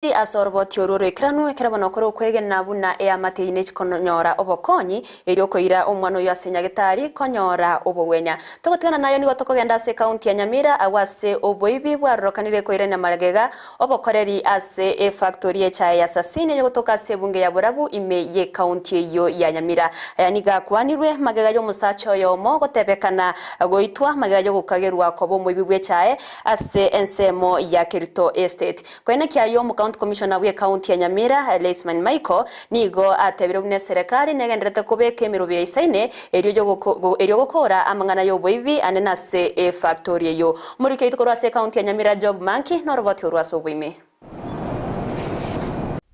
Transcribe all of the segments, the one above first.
Ase oroboti orwo roikeranu, ekero bono okore okwegena buna eamate eyio nechi konyora obokonyi, erio okoira omwana oyio ase nyagetari konyora obogwenia. Togotigana nayo nigo tokogenda ase ekaunti ya Nyamira agwo ase oboibi bwarorokanire koirania magega obokoreri ase efactori y'echae ya Sasini eyegotoka ase ebunge ya Borabu ime y'ekaunti eyio ya Nyamira. Aya nigo akwanirwe magega y'omosacha oyomo gotebekana goitwa magega y'ogokagerwa koba omoibi bw'echae ase ensemo ya Kerito Estate. Koenekia ayio omocounty commissioner bw'ecounty ya Nyamira, Leisman Michael, nigo atebire buna eserekari negendererete kobeka emerobio eisaine erio erio gokora amang'ana y'oboibi ande nase efactori eyio. Omoriki oito korwa ase ecounty ya Nyamira Job Manki noroboti orwo ase oboime.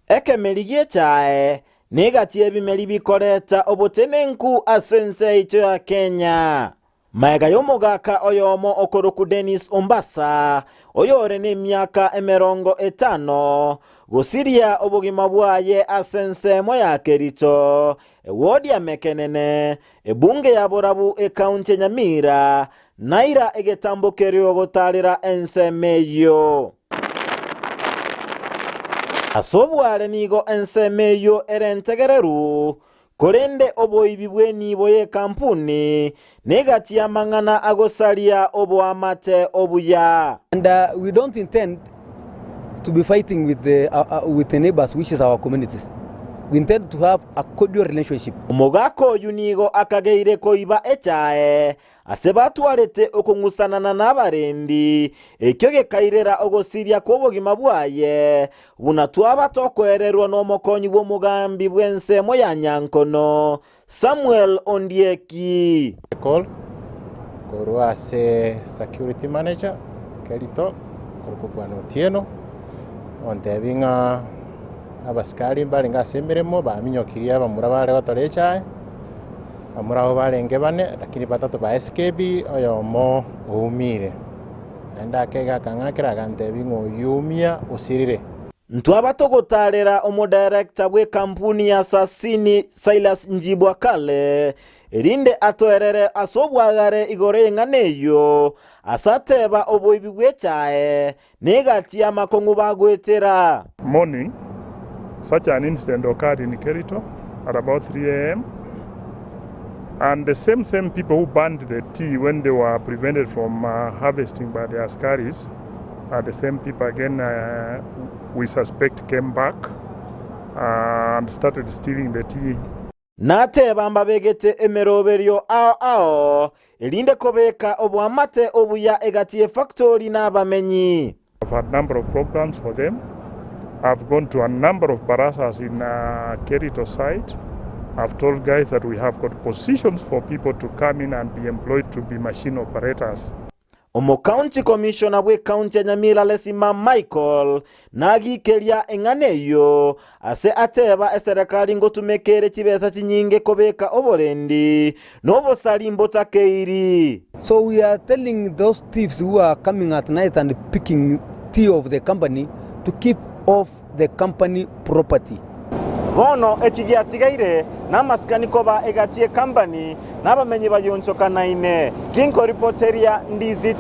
Ekemeri gi'echae negati y'ebimeri bikoreta obotenenku ase ense yaito ya Kenya. Magega y'omogaka oyomo okorokwa Dennis Ombasa, oyore nemiaka emerongo etano, gosiria obogima bwaye ase ensemo ya Kericho, ewodi ya Mekenene, ebunge ya Borabu ekaunti ya Nyamira, naira egetambo kerio gotaarera ensemo eyio. Ase obware nigo ensemo eyio ere entegereru, Korende oboibi bw'enibo y'ekampuni negati y'amang'ana agosaria oboamate obuya. And we don't intend to be fighting with the, with the neighbors which is our communities. We intend to have a cordial relationship. Omogaka oyio nigo akageire koiba echae Ase batwarete okong'usanana nabarendi, ekio gekairera ogosiria kw'obogima bwaye, buna twaba tokoererwa nomokonyi bw'omogambi bw'ensemo ya Nyankono, Samuel Ondieki. Call korwa ase security manager Kerito korokwa bwana Otieno ontebia ng'a abasikari mbarenge ase emeremo baminyokirie abamura bare gotora echae. Bamura abwo barenge bane, lakini batato ba SKB, oyomo oumire. Naende akeiga akang'akera agantebia ng'a oyio oumia osirire. Ntwaba togotaarera omodirector bw'ekampuni ya Sasini Silas Njibwa Kale, erinde atoerere ase obwagare igoro y'eng'ana eyio, ase ateba oboibi bw'echae negati y'amakong'u bagoetera. Morning, such an incident occurred in Kerito at about 3am and the same same people who burned the tea when they were prevented from harvesting by the askaris are the same people again we suspect came back and started stealing the tea. Nateba mbabegete emeroberio ao ao, erinde kobeka oboamate obuya egati y'efactori na abamenyi. I've had number of programs for them, I've gone to a number of barazas in Kerito side, I've told guys that we have got positions for people to come in and be employed to be machine operators. Omocounty Commissioner bw'ecounty ya Nyamira Lesima Michael nagikeria eng'ana eyio ase ateba eserekari ngotumeka ere chibesa chinyinge kobeka oborendi na obosari mbotakeiri. So we are telling those thieves who are coming at night and picking tea of the company to keep off the company property. Bono eki giatigaire namasikani koba egati y'ekampani na abamenyi bayonchokanaine. Ginkoripoteria Ndizi.